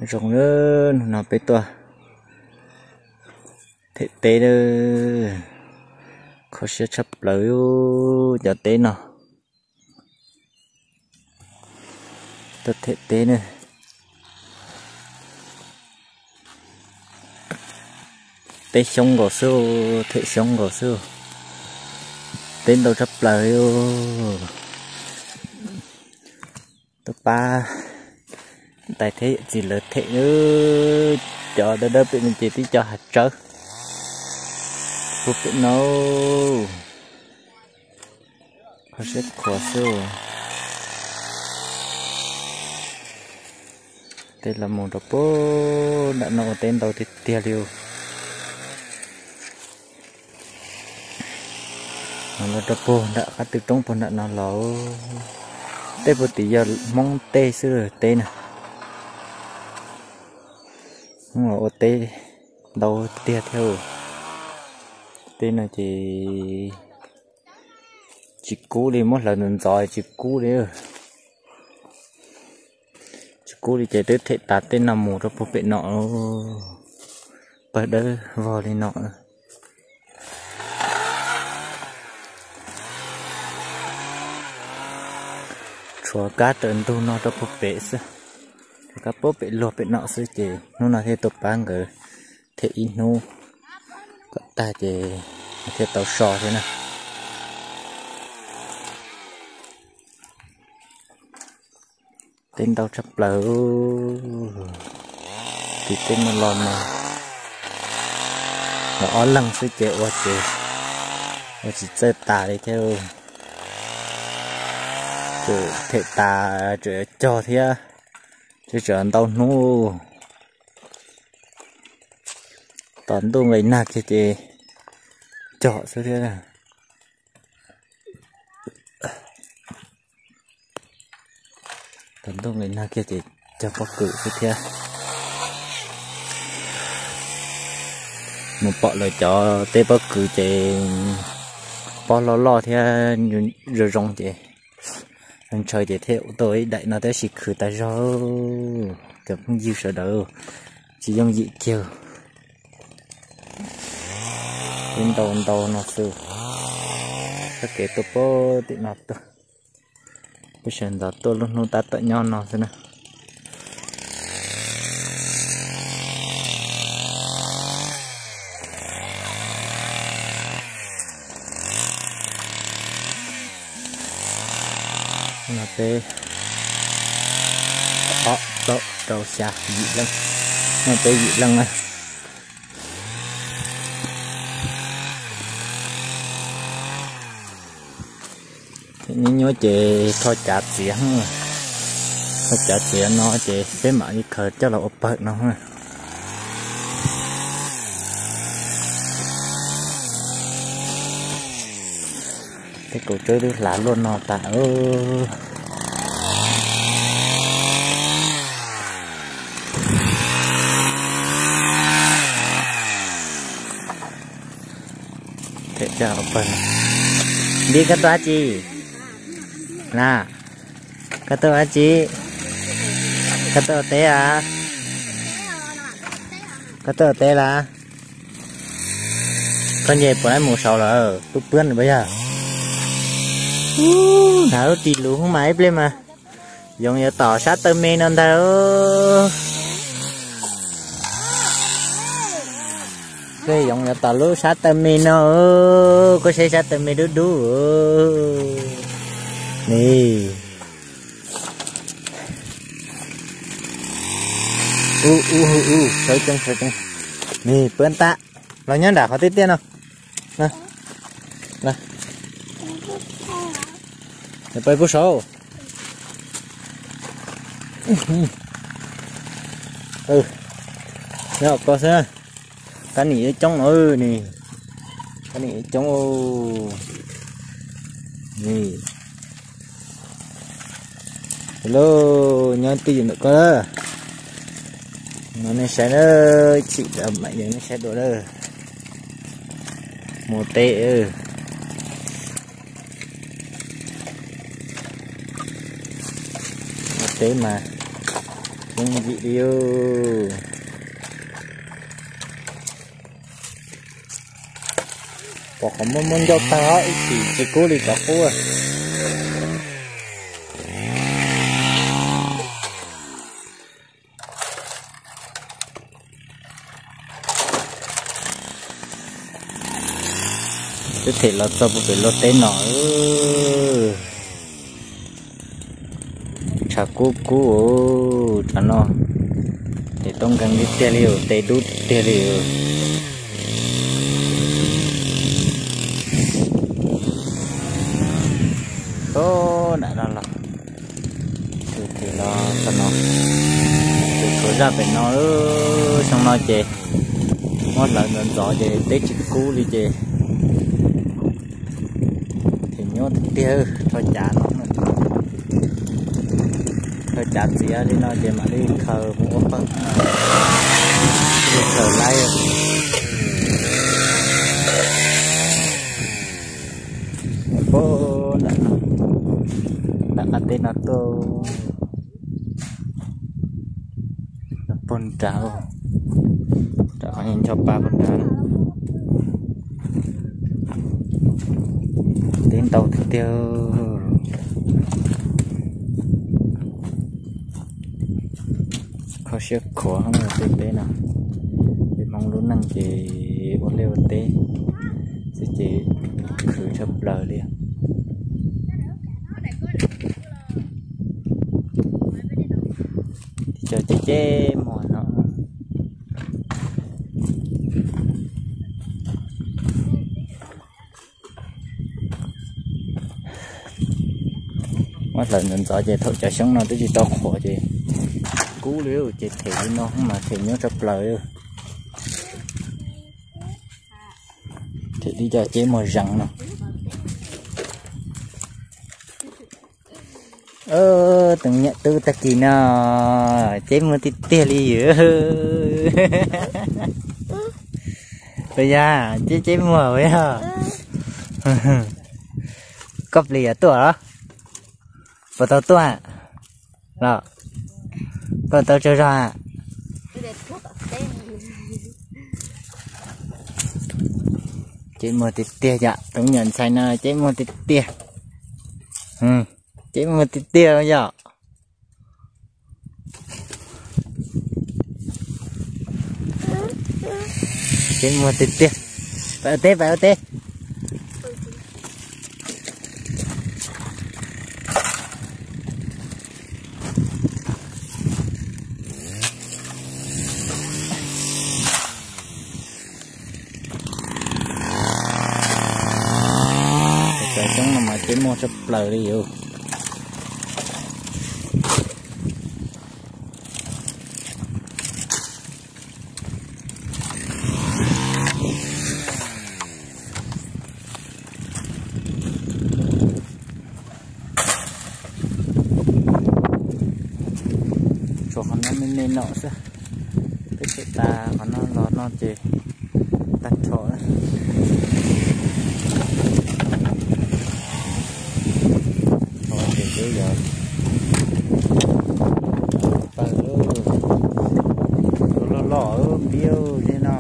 Zoo na, hnub no peb tuaj them teb na, kho siab tshaj plaws cov teb no. Tuaj them teb na. Teb xyoob nkaus xwb, them xyoob nkaus xwb. Teb ntau tshaj plaws li. Tuaj pab ntais thiab yawm txiv lawv them. Cov dawb dawb pem no ces tib co hav tsawb puag pem no. Kho siab khuav xwb. Teb los mus rau puag nram no ua teb ntau tiag tiag li. Los rau puag nram qab tw roob puag nram no los, tej puag tim yog Hmoob teb xwb teb na. Hmoob los ua teb ntau tiag thiab. Teb no ces tsis kub li, muab hlawv ntxov ntxov tsis kub li. Tsis kub li ces twb them tas tej no mus rau puag pem no, pawg dawb vog li no. Tshuav kab raws ntug no rau puag pem xwb, tshuav kab puag pem luag pem no xwb ces hnub no thiaj tuaj pab nkawd them ib hnub kom tag ces thiaj tau so thiab na. Teb ntau tshaj plaws, tim tej no los mas ob leeg xwb ces ua ces ua tsis txawj tas li thiab. Tseem them tas tseem yuav cog thiab, tseem ntau hnub. Tos ntuj nqis nag kiag ces cog xwb thiab. Tos ntuj nqis nag kiag ces cog pob kws xwb thiab. Mus pom lawv cov teb pob kws ces pob loj loj thiab zoo zoo ces ntshaw ces thiaj ua tau ib daim no tab sis khwv tas zog. Cov phooj ywg sawv daws, tsis yooj yim kiag. Teb ntau ntau no xwb, txoj kev tuaj puag tim no tuaj. Peb sawv ntxov tuaj lub hnub tab tom nyob no xwb na. No peb ob plaub rau xya yim leej, no peb yim leej na. Nyuab nyuab ces tho cav txiav, tho cav txiav no ces peb mam li khaws coj los ua pawg no. Tej kaus tsawb twb hlav luaj no tas. Nti, koj tuaj dab tsi? Na, koj tuaj dab tsi? Koj tuaj ua teb a? Koj tuaj ua teb las? Koj nce puas laib mus saud lawm, tub pwb nws puas yog? Hnav lub ris luv hwv mas ib pliag mas Yoov yuav tom sab taw me no ntag. Ib pliag Yoov yuav tom lub sab taw me no, koj saib sab taw me dub dub. Ni, u u u, sawv tsees sawv tsees. Ni, pwb tas. Los nyob nram qhov tiaj tiaj no. Pais pub saud. Nyob ko xwb. Kab nim yuav coob no ni. Kab nim yuav coob. Ni, hello, nyob twj ywm ntawm ko. No nej saib na, chim mam yees nej saib dua lawm. Mus teb, mus teb mas Yooj yim li. Pom qhov muaj muaj ncauj tag ib chim tsis kub li cov qub. Twb them los txog puag pem luag teb no. Tshav kub kub, tsam no them tau nkees tiag tiag li, tes dub tiag tiag li. Nram no los, them los txog no, tshuav zaj pem no. Xyoo no ces muab hlawv ntxov ntxov ces teb tsis kub li ces them nyuaj tiag tiag. Rho cav no, rho cav txiav li no ces mam li khaws mus ua pawg, li khaws laib. Pab nram no, nram qab teb no tuaj puag nrad, nram qhov ncho pa puag nrad. Teb ntau tiag tiag. Kho siab khuav tej teb no. Peb Hmoob lub neej ces ua liaj ua teb xwb ces khwv tshaj plaws li. Cov ceb ceb muag no, muab hlawv ntxov ntxov ces thaum cov xyoob no twb tsis tau qhuav ces kub li, ces them li no mas them nyuaj tshaj plaws. Them li cov ceb muag zees no. Tus me nyuam tub tag kis no, ceb muag tiag tiag li. Puas yog ceb, ceb muag puas yog? Koj plis yuav tuaj los? Puas tau tuaj los? Koj tau tsaug zog. Ceb muag tiag tiag yom, tus me nyuam ntxhais no ceb muag tiag tiag. Ceb muag tiag tiag yom. Ceb muag tiag tiag. Pais ua teb, pais ua teb. Cov xyoob no mas ceb muag tshaj plaws li yus. Tshuav qhov no me me no xwb, peb tseem tas qhov no los no ces tag nrho. Tso ces peb yuav pawg lub, loj loj npiab li no.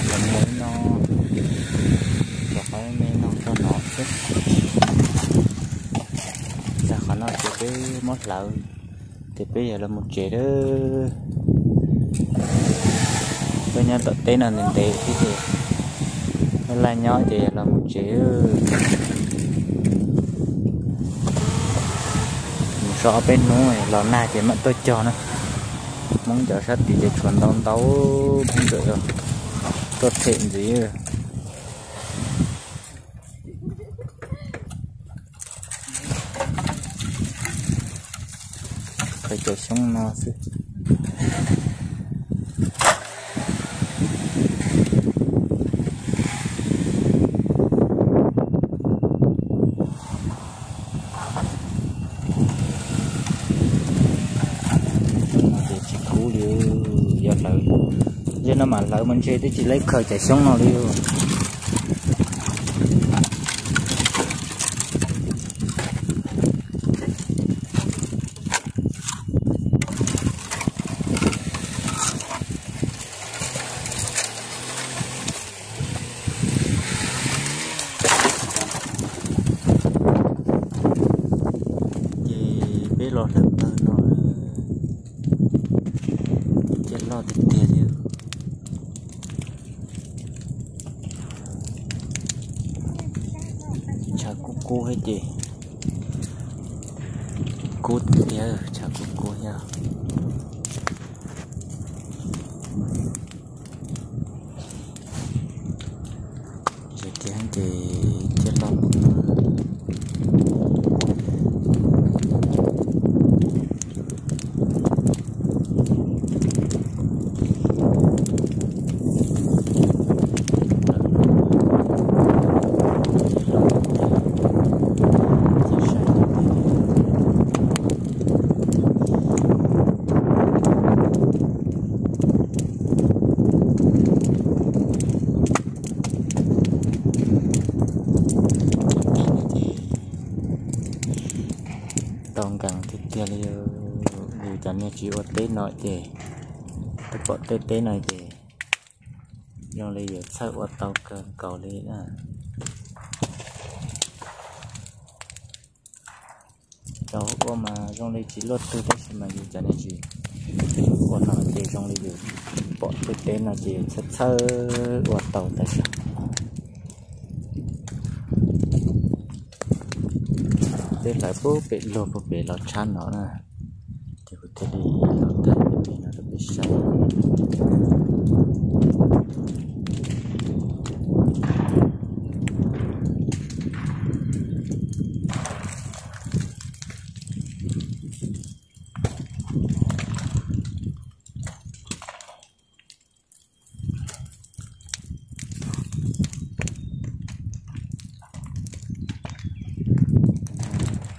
Los mus no, rau qhov me no rau no xwb. Tag qhov no ces peb muab hlawv ces peb yuav los mus tsev lawm. Peb nyob tom teb no ntev ntev thiab ces laj laj nyob ces yuav los mus tsev. Mus so ob peb hnub los nag ces mam tuaj cog na. Hmoob cov sab tid ces tshuav ntau ntau, Hmoob ntawm tuaj them ntxiv. Khaws cov xyoob no xwb. Tej no mam hlawv mus ntshe twb tsis laib khaws cov xyoob no li. Ces peb los hlawv pawg no, caj loj tiag tiag li. Tshav kub kub thiab ces, kub tiag, tshav kub kub thiab. Ces tiag ces thiaj los mus no. Tau nkees tiag tiag li. Yus cov niag tsis ua teb no ces, twb pom tej teb no ces zoo li yuav txhawj ua tau kawg nkaus li na. Cov ua mas zoo li tsis luaj twg tab sis mas yus cov niag tsis ua no ces zoo li yus pom tej teb no ces yus txhawj txhawj ua tau tas zog. Peb hlawv puag pem luag puag pem los tshab no na, ces kuv thiaj li los thaij pem no rau peb saib.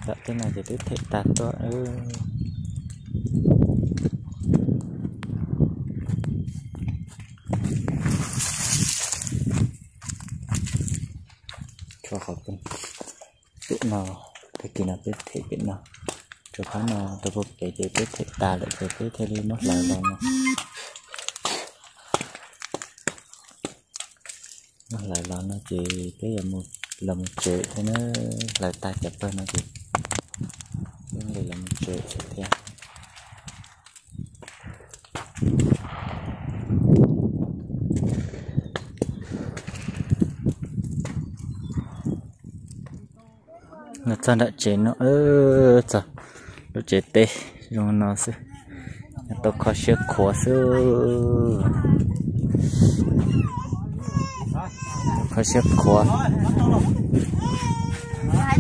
Tom tej no ces twb them tag tuaj. Tshuav qhov pem, tum no, tag kis no peb them pem no, tshuav phab no rau puag pem ces peb them tas lawm ces peb thiaj li muab hlawv los no. Muab hlawv los no ces peb yuav los mus tsev thiab na. Hlawv tag cov pawg no ces peb mam li los mus tsev thiab. Los txog nram tsev no, txog lub tsev teb zoo no xwb, tau kho siab khuav xwb. Kho siab khuav.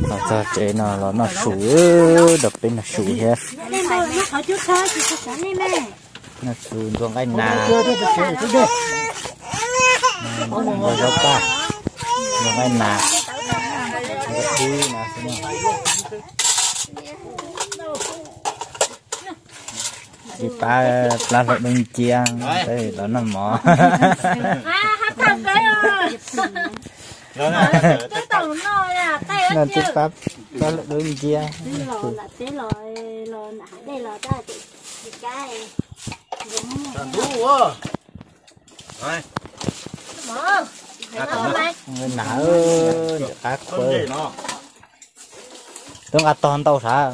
Los txog tsev no los noj su, dab peb noj su thiab. Noj su ntxuav nqaij nas. Ua zaub paj, ntxuav nqaij nas, ntxuav dib no xwb na. Tsis pab plab hlaub dub nciab, los noj mov. Noj tsis pab plab hlaub dub nciab. Nas, ntawm qab khuav. Twb nqa tog ntau sav.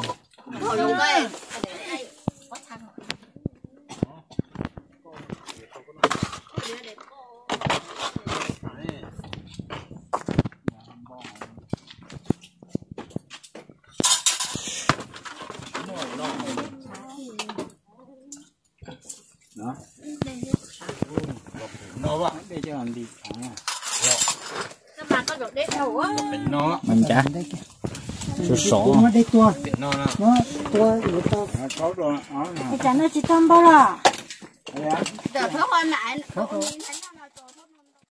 Mas ncaj, sov sov. Cas no tsis tau npau los?